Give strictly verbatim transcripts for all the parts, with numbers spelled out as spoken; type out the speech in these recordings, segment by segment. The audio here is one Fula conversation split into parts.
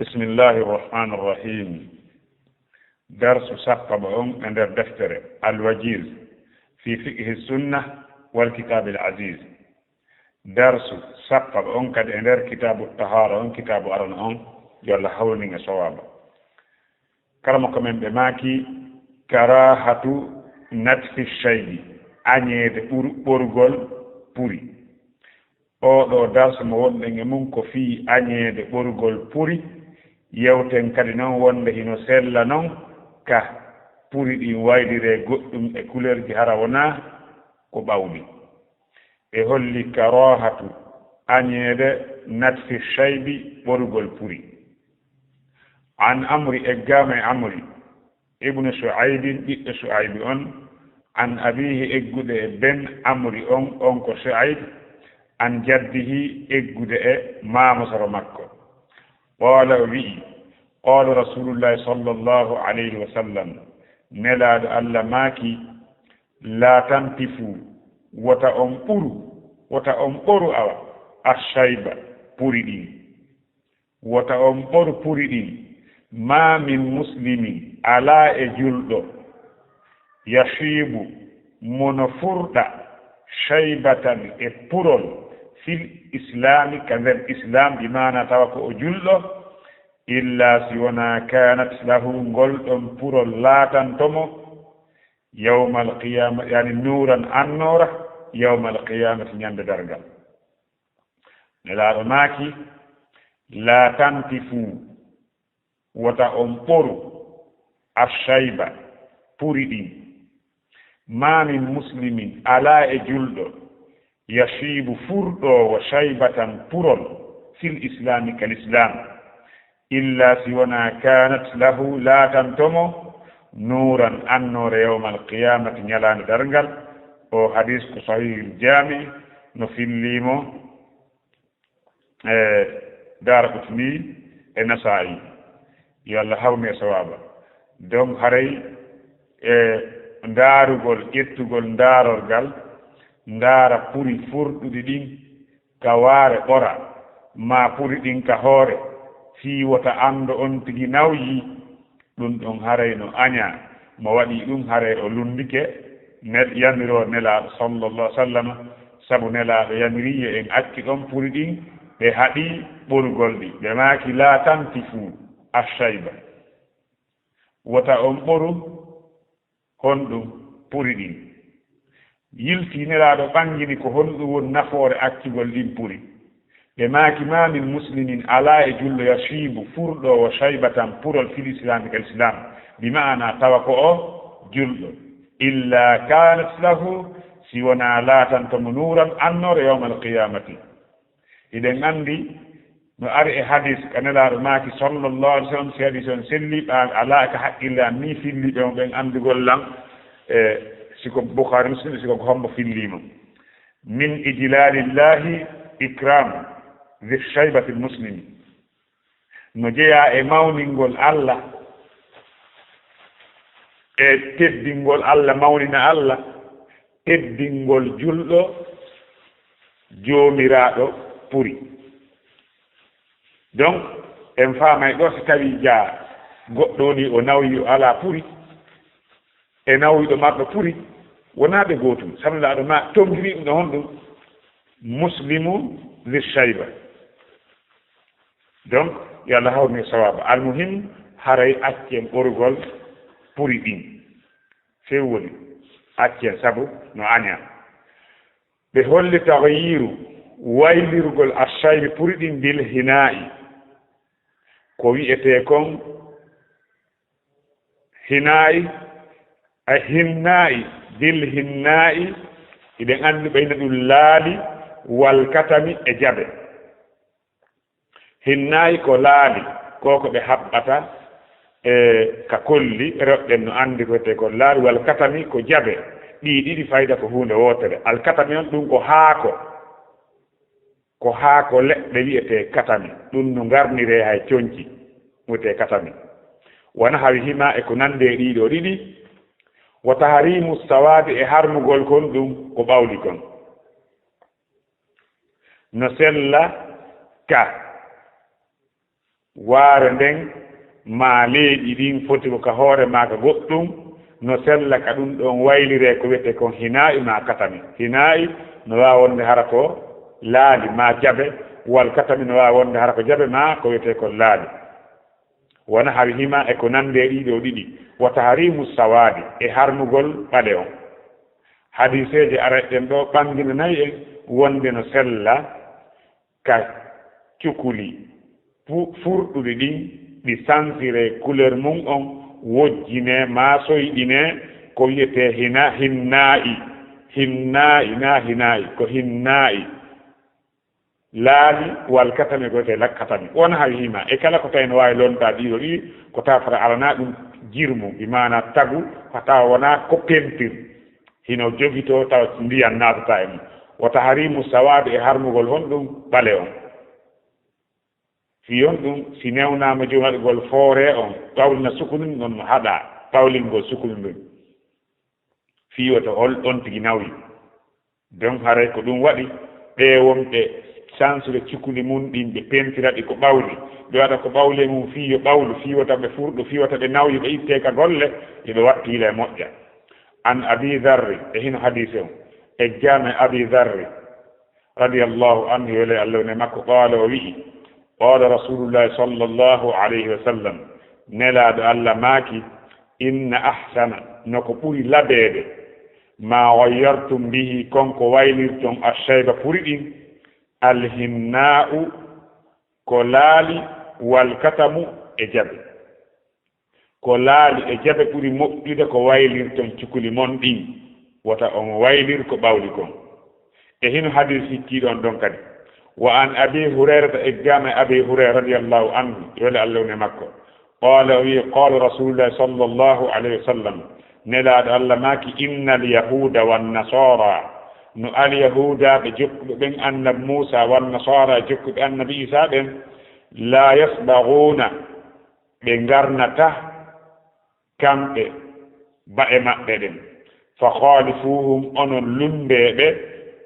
Bismillahi irrahmani irrahim. Darsu sappo e ɗiɗi on e nder deftere Al-Wajiz fi fiqhi sunna wal kitabil aziz. Darsu sappo e ɗiɗi on kadi e nder kitaabu tahara on, kitaabu arano on, yo Allah hawrin e sawaaba. Karamoko men ɓe maaki, karahatu natfi shaybi, añeede ɓur-, ɓorugol puri. Oo ɗoo darsu mo wonɗen e mum ko fii añeede ɓorugol puri. Yewten kadi non wonde hino sella non ka puri ɗin wayliree goɗɗum e kulerji, hara wonaa ko ɓawli. E holli karahatu añeede natfi shaybi, ɓorugol puri. An Amri, eggaama e Amri, ibnu Shu'aybin, ɓiɗɗo Shu'aybi on, an abiihi, eggude e ben Amri on, on ko Shu'ayb, an jaddihi, eggude e maamasoro makko. Qaala, o wi'i, qaala Rasulullahi sallallahu alayhi wa sallam, Nelaaɗo Allah maaki, laa tantifu, wota on ɓuru, wota on ɓoru awa, ashayba, puri ɗin. Wota on ɓoru puri ɗin. Ma min muslimin, alaa e julɗo, yashibu, mono furɗa, shaybatan, e purol, fil islami, ka nder islam, bi maana tawa ko o julɗo, illa si wonaa kanat lahu, ngol ɗon purol laatanto mo, yawmal qiyama, yani nuuran, annoora, yawmal qiyamati, ñande dargal. Nelaaɗo maaki, laa tantifu, wota on ɓoru, ashayba, puri ɗin. Ma min muslimin, alaa e julɗo, yashibu, furɗoowo, shaybatan, purol, fil islami, kal islam, illa si wonaa kanat lahu, laatanto mo, nuuran, annoore, yawmal qiyamati, ñalaande darngal. O hadis ko Sahihul Jami no fillii mo, e Daaraqutni e Nasaa'i. Yo Allah hawnu e sawaaba. Donc, haray e ndaarugol, ƴettugol ndaarorgal, ndaara puri furɗuɗi ɗin ka waare ɓora, maa puri ɗin ka hoore, fii wota anndo on tigi nawyi, ɗun ɗon haray no añaa. Mo waɗi ɗun haray o lunndike nel-, yamiroo Nelaaɗo sallallahu alaihi wasallam, sabu Nelaaɗo yamirii yo en accu ɗon puri ɗin, ɓe haɗi ɓorugol ɗi. Ɓe maaki, "Laa tantifu ash-shayba." Wota on ɓoru honɗun puri ɗin? Yiltii Nelaaɗo ɓangini ko honɗun woni nafoore accugol ɗin puri. Ɓe maaki, "Ma min muslimin, alaa e julɗo, yashibu, furɗoowo, shaybatan, purol, fil islaami, ka lislaam, bi ma'ana tawa ko o julɗo, illa kanat lahu, si wonaa laatanto mo, nuuran, annoore, yawmal qiyaamati." Hiɗen anndi no ari e hadis ka Nelaaɗo maaki sallallahu alaihi wasallam, si hadis on selli, ɓa alaa ka haqqille an ni filli ɓe on ɓen anndugol lan, e siko Bukhari Muslim, siko ko hombo filli mo. Min ijlalillahi ikram dhi shaybati muslim. No jeyaa e mawningol Allah, e teddingol Allah, mawnina Allah, teddingol julɗo joomiraaɗo puri. Donc, en faamay ɗo, si tawi jaa goɗɗo woni o nawyi, o alaa puri, e nawyiɗo marɗo puri, wonaa ɓe gootum. Sabu Nelaaɗo ma tongiri ɗum ɗo honɗum? Muslimu dhi shayba. Donc, yo Allah hawnu e sawaaba. Almuhim, haray accen ɓorugol puri ɗin. Few woni, accen sabu no añaa. Ɓe holli taghyiru, waylirgol ashaybi puri ɗin bil hinaa'i. Ko wi'etee kon hinaa'i, a hinnaa'i, bil hinnaa'i, hiɗen anndi ɓeyna ɗum laali, wal katami e jabe. Hinnaa'i ko laali, ko ko ɓe haɓɓata, e, ka kolli, rewɓe ɓen no anndi ko wiyetee ko laali, wal katami ko jabe. Ɗii ɗiɗi fayda ko huunde wootere. Al katami on, ɗum ko haako. Ko haako leɗɗe wi'etee katami. Ɗum no ngarniree hay conci, wi'etee katami. Wa nahwihimaa, e ko nanndi e ɗii ɗoo ɗiɗi. Wa tahrimu sawaadi, e harmugol kon ɗum ko ɓawli kon. No sella ka Waare nden maa leeɗi ɗin foti ko ka hoore maa ka goɗɗum, no sella ka ɗum ɗon wayliree ko wiyetee kon hinaa'i maa katami. Hinaa'i no waawi wonde hara ko laali maa jabe, wal katami no waawi wonde hara ko jabe maa ko wiyetee kon laali. Wa nahwihimaa e ko nanndi e ɗii ɗoo ɗiɗi. Wa tahriimu sawaadi e harmugol ɓale on. Hadiiseeje arayɗen ɗoo ɓannginanay en wonde no sella ka cukuli fu-, furɗuɗi ɗin, ɗi sansiree couleur mun on, wojjinee maa soyɗinee, ko wiyetee hina-, hinnaa'i, hinnaa'i, naa hinaa'i, ko hinnaa'i. Laali wal katami ko wiyetee lakkatami. Wa nahwihimaa, e kala ko tawi no waawi lontaa ɗii ɗoo ɗiɗi, ko tawata alanaa ɗum jirmu, bi maana tagu, ko tawa wonaa ko peinture. Hino jogitoo tawa ndiyan naatataa e mum. Wa tahriimu sawaadi e harmugol honɗum ɓale on. Fii honɗum si newnaama jooni waɗugol foore on, ɓawlina sukunu ndin, non no haɗaa ɓawlingol sukunu ndin. Fii wota hol on tigi nawyi. Donc haray ko ɗum waɗi ɓee wonɓe sansude cukuli mun ɗin, ɓe pentira ɗi ko ɓawli, ɓe waɗa ko ɓawli e mum fii yo ɓawlu, fii wota ɓe furɗu, fii wota ɓe nawyi, ɓe ittee ka golle, yo ɓe wattu yila e moƴƴa. An Abi Dharri, e hino hadiise on, eggaama e Abi Dharri, radiyallahu anhu, yo le Allah ne makko, qaala, o wi'i, qaala Rasulullahi sallallahu alayhi wa sallam, Nelaaɗo Allah maaki, inna ahsana, no ko ɓuri labeede, ma ghayyartum bihi, kon ko waylirton ashayba puri ɗin, alhinnaa'u, ko laali, wal katamu, e jabe. Ko laali e jabe ɓuri moƴƴude ko waylirton cukuli mon ɗin, wota on waylir ko ɓawli kon. E hino hadiis hikkiiɗo on ɗon kadi. Wa an Abi Hurayrata, eggaama e Abi Hurayra radiyallahu anhu, yo le Allah wone makko. Qaala, o wi'i, qaala Rasulullahi sallallahu alayhi wa sallam, Nelaaɗo Allah maaki, innal yahuuda wan nasaara, no alyahuudaaɓe jokkuɓe ɓen annabi Muusa, wan nasaara jokkuɓe annabi Iisaa ɓen, laa yasbaghuuna, ɓe ngarnata kamɓe ba'e maɓɓe ɗen. Fa khaalifuuhum, onon lummbee ɓe,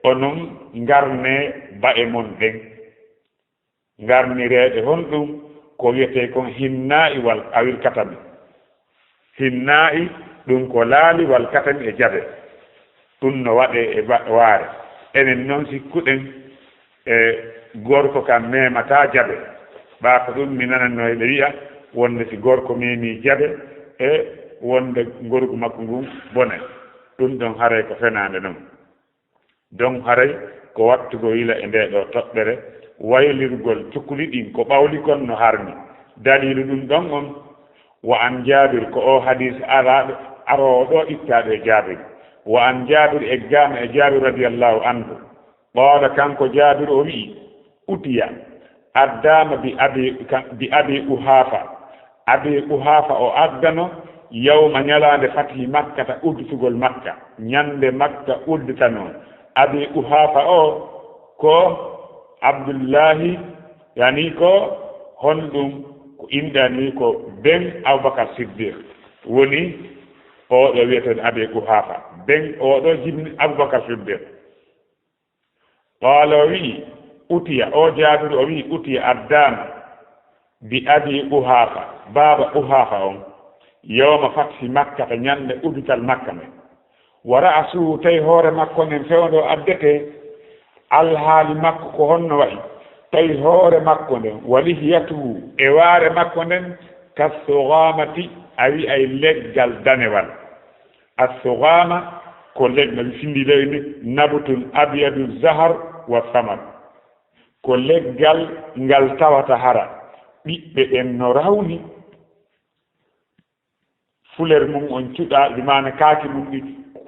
onon ngarnee ba'e mon ɗen. Ngarnireede honɗum? Ko wiyetee kon hinnaa'i wal awil katami. Hinnaa'i, ɗum ko laali, wal katami e jabe. Ɗum no waɗee e ba-, waare. Enen non sikkuɗen e gorko kam memataa jabe. Ɓaa ko ɗum mi nanannoo eɓe wi'a wonde si gorko memii jabe e wonde ngorgu makko ngun bone. Ɗum ɗon haray ko fenaande non. Donc haray ko wattugol yila e ndee ɗoo toɓɓere, waylirgol cukuli ɗin ko ɓawli kon no harmi. Daliilu ɗum ɗon on, wa an Jaabir, ko oo hadiis araaɗo, aroowo ɗoo ittaaɗo e Jaabir. Wa an Jaabir, eggaama e Jaabir radiyallahu anhu. Qaala, kanko Jaabir o wi'i, utiya, addaama bi Abi, ka, bi Abi Quhaafa. Abi Quhaafa o addano yawma ñalaande fatihi Makkata, udditugol Makka, ñande Makka udditanoo. Abi Quhaafa o ko Abdullahi, yani ko honɗum, ko inɗe ani ko ben Abubakar Siddiq. Woni oo ɗoo wi'eteeɗo Abi Quhaafa. Ben oo ɗoo jibini Abubakar Siddiq. Qaala o wi'i, utiya, o Jaabiru o wi'i, utiya addaama bi Abi Quhaafa, baaba Quhaafa on, yawma fathi Makkata, ñande uddital Makka nden. Wa ra'suhu, tawi hoore makko nden fewndo addetee. Alhaali makko ko honno wa'i? Tawi hoore makko nden, wa lihiyatuhu, e waare makko nden, kassugaamati, a wi'ay leggal danewal. Assugaama ko leggal, no findi leydi, nabtun abyadu zahar wa samar. Ko leggal ngal tawata hara ɓiɓɓe ɓen no rawni, fuler mum on cuɗa, bi maana kaaki mum ɗi,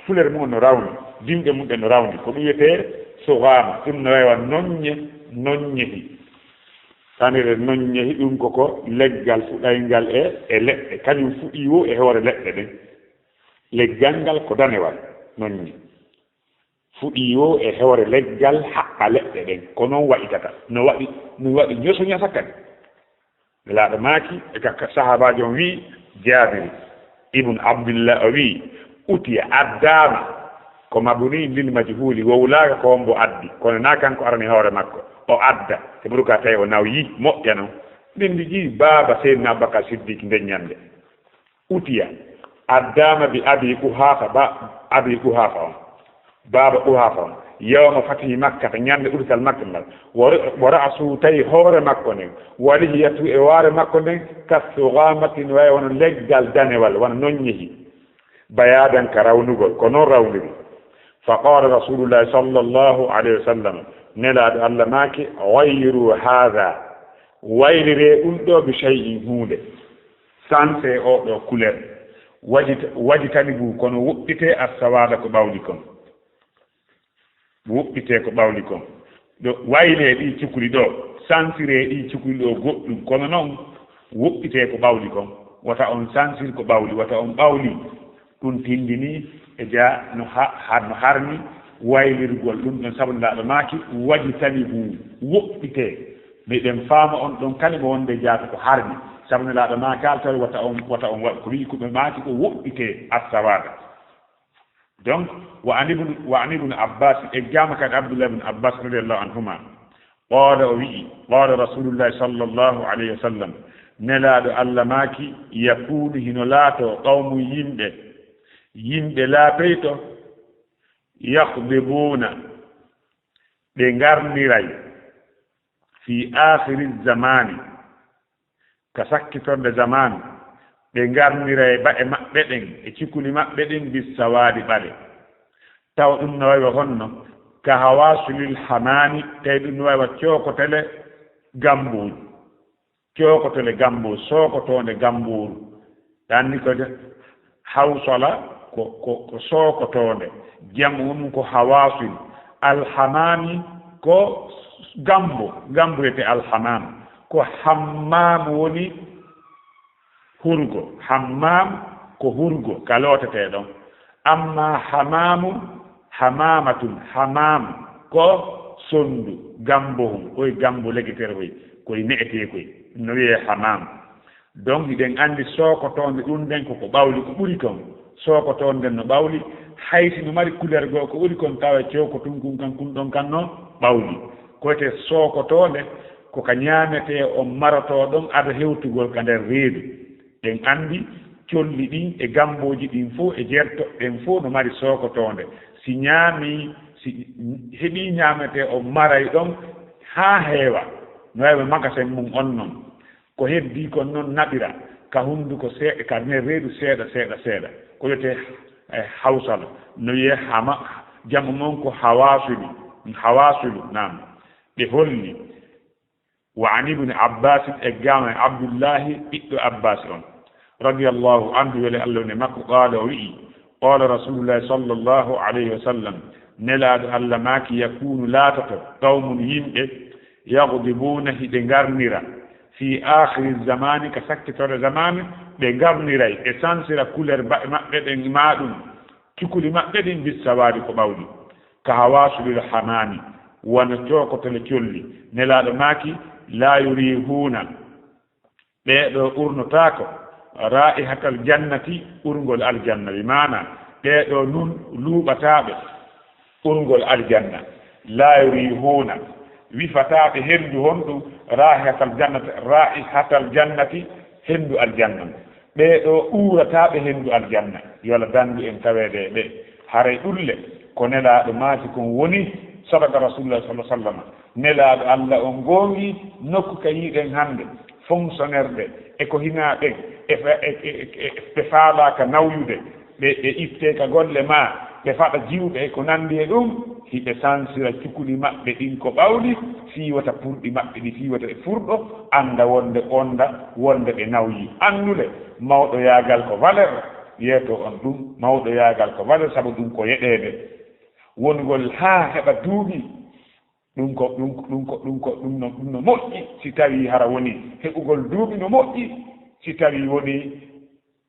fuler mum on no rawni, dimɗe mum ɗen no rawni. Ko ɗum wiyetee sugaama, ɗum no wayi wa noññe, noññehi. Tanire noññehi ɗum ko, ko leggal fuɗayngal e, e leɗɗe, kañum fuɗi wo e hoore leɗɗe ɗen. Leggal ngal ko danewal, noññe. Fuɗi wo e hoore leggal haɓɓa leɗɗe ɗen, ko non wa'itata. No waɗi, no waɗi ñoso ñasa kadi. Nelaaɗo maaki, e ka, ka sahaabaajo on wi'i, Jaabir ibn Abdillah o wi'i, utiya, addaama, ko mabni lil majhuuli, wowlaaka ko hombo addi, kono na kanko arani hoore makko, o adda, c'est pourquoi tawi o nawyi, moƴƴa non. Ɓe mbi ƴii baaba Seydina Abubakar Siddiq nden ñande. Utiya, addaama bi Abi Quhaafa, ba Abi Quhaafa on, baaba Quhaafa on, yawma fatihi Makkata, ñande udital Makka ngal, wa ra-, wa ra'su, tawi hoore makko nden, wa lihiyatu, e waare makko nden, ka sugaamatin, way wano leggal danewal, wano noññehi, bayaadan, ka rawnugol, ko non rawniri. Fa qaala Rasulullahi sallallahu alayhi wa sallam, Nelaaɗo Allah maaki, "Ghayyiru haadha, wayliree ɗum ɗo bi shay'in, huunde, sansee oo ɗo couleur, wajita-, wajitanibu, kono woɗɗitee, as-sawaada, ko ɓawli kon, woɗɗitee ko ɓawli kon, ɗo waylee ɗii cukuli ɗo, sansiree ɗii cukuli ɗo goɗɗum, kono non woɗɗitee ko ɓawli kon, wata on sansir ko ɓawli, wata on ɓawli." Ɗum tindini e ja no ha-, ha-, no harmi waylirgol ɗum ɗon, sabu Nelaaɗo maaki, "Wajtanibu, woɗɗitee." Miɗen faama on ɗon kalima wonde jaata ko harmi, sabu Nelaaɗo maaki alkali wata on, wata on waɗ ko wi'i ko ɓe maaki ko woɗɗitee, as-sawaada. Donc, wa an ibn, wa an ibn Abbas, eggaama kadi Abdullah ibn Abbas radiyallahu anhuma, qaala, o wi'i, qaala Rasulullahi sallallahu alayhi wa sallam, Nelaaɗo Allah maaki, "Yakunu, hino laato, qawmun, yimɓe, yimɓe laatoyto, yaghdibuna, ɓe ngarniray, fi aakhiri zamani, ka sakkitorde zamanu, ɓe ngarniray ba'e maɓɓe ɗen e cikuli maɓɓe ɗin, bis-sawaadi, ɓale. Taw ɗum no wayi wa honno? Ka hawaasulil hamaami, tawi ɗum no wayi wa cookotele gambuuji." Cookotele gambo, sookotoonde gambooru. Ɗanni ko de, hawsala ko, ko, ko sookotoonde. Jamu mum ko hawaasul. Alhamaami ko gambo, gambo wiyetee alhamaam. Ko hammaamu woni hurgo. Hammaam ko hurgo, ka lootetee ɗon. Amma hamaamu, hamaamatun, hamaam ko sondu, gambohun, koye gambo legetere koye, koye ne'etee koye, no wiyee hamaam. Donc, hiɗen anndi sookotoonde ɗum nden ko ko ɓawli, ko ɓuri kon. Sookotoonde nden no ɓawli, hay si no mari couleur goo ko ɓuri kon, tawa cookotunkun kan, kun ɗon kan no ɓawli. Ko wiyetee sookotoonde, ko ka ñaametee on marotoo ɗon ado hewtugol ka nder reedu. Ɗen anndi colli ɗin e gambooji ɗin fof e jerto ɗen fof no mari sookotoonde. Si ñaami, si heɓii ñaametee on maray ɗon haa heewa, no wayi magasin mum on non. Ko heddii kon non naɓira ka hunnduko seeɗa, ka nder reedu seeɗa, seeɗa, seeɗa. Ko wiyetee, eh, hawsala. No wiyee hama, jamu mon ko hawaasulu, hawaasulu, naam. Ɓe holli. Wa an ibni Abbas, eggaama e Abdullahi ɓiɗɗo Abbas on, radiyallahu anhu, wele Allah woni e makko, qaala, o wi'i, qaala Rasulullahi sallallahu alayhi wa sallam, Nelaaɗo Allah maaki, yakunu, laatoto, qawmun, yimɓe, yaghdibuna, hiɓe ngarnira, fi aakhiri zamani, ka sakkitorde zamanu, ɓe ngarniray, ɓe sansira couleur ba-, maɓɓe ɗen, ma ɗum, cukuli maɓɓe ɗin, bis-sawaadi, ko ɓawli, ka hawaasulil hamaami, wano cookotele colli. Nelaaɗo maaki, laa yurihuuna, ɓee ɗoo urnotaako, raa'ihatal jannati, urngol aljanna, bi maana, ɓee ɗoo nun luuɓataaɓe urngol aljanna. Laa yurihuuna, wifataaɓe henndu honɗum, raa'ihatal jannati, raa'ihatal jannati, henndu aljanna. Ɓee ɗoo uurataaɓe henndu aljanna, yo Allah danndu en taweede e ɓe. Haray ɗulle ko Nelaaɗo maaki kon woni, sadaqa Rasulullah sallallahu alaihi wasallam. Nelaaɗo Allah on goongi nokku ka yiiɗen hannde, fonctionnaire ɓe, e ko hinaa ɓen, e fe-, e, e, e, e ɓe faalaaka nawyude, ɓe, ɓe ittee ka golle maa, ɓe faɗa jiwɓe e ko nanndi e ɗum, hiɓe sansira cukuli maɓɓe ɗin ko ɓawli, fii wata purɗi maɓɓe ɗi, fii wata ɓe furɗo, annda wonde, onda wonde ɓe nawyi. Anndude mawɗoyaagal ko valeur, yeeto on ɗum, mawɗoyaagal ko valeur, sabu ɗum ko yeɗeede. Wonugol haa heɓa duuɓi, ɗum ko, ɗum, ɗum ko, ɗum ko, ɗum no, ɗum no moƴƴi, si tawii hara woni heɓugol duuɓi no moƴƴi, si tawii woni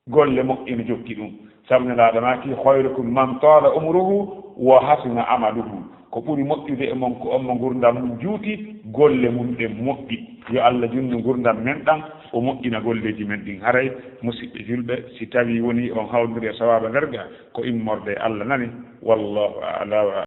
golle moƴƴe no jokki ɗum. Sabu Nelaaɗo maaki, "Khayrukum man tala umruhu wa hasuna amaluhu." Ko ɓuri moƴƴude e mon ko on mo ngurndan mum juuti, golle mum ɗen moƴƴi. Yo Allah junnu ngurndan men ɗan, o moƴƴina golleeji men ɗin. Haray, musiɓɓe julɓe, si tawii woni on hawrindiri e sawaaba nder ga, ko immorde e Allah nani. Wallahu a'la wa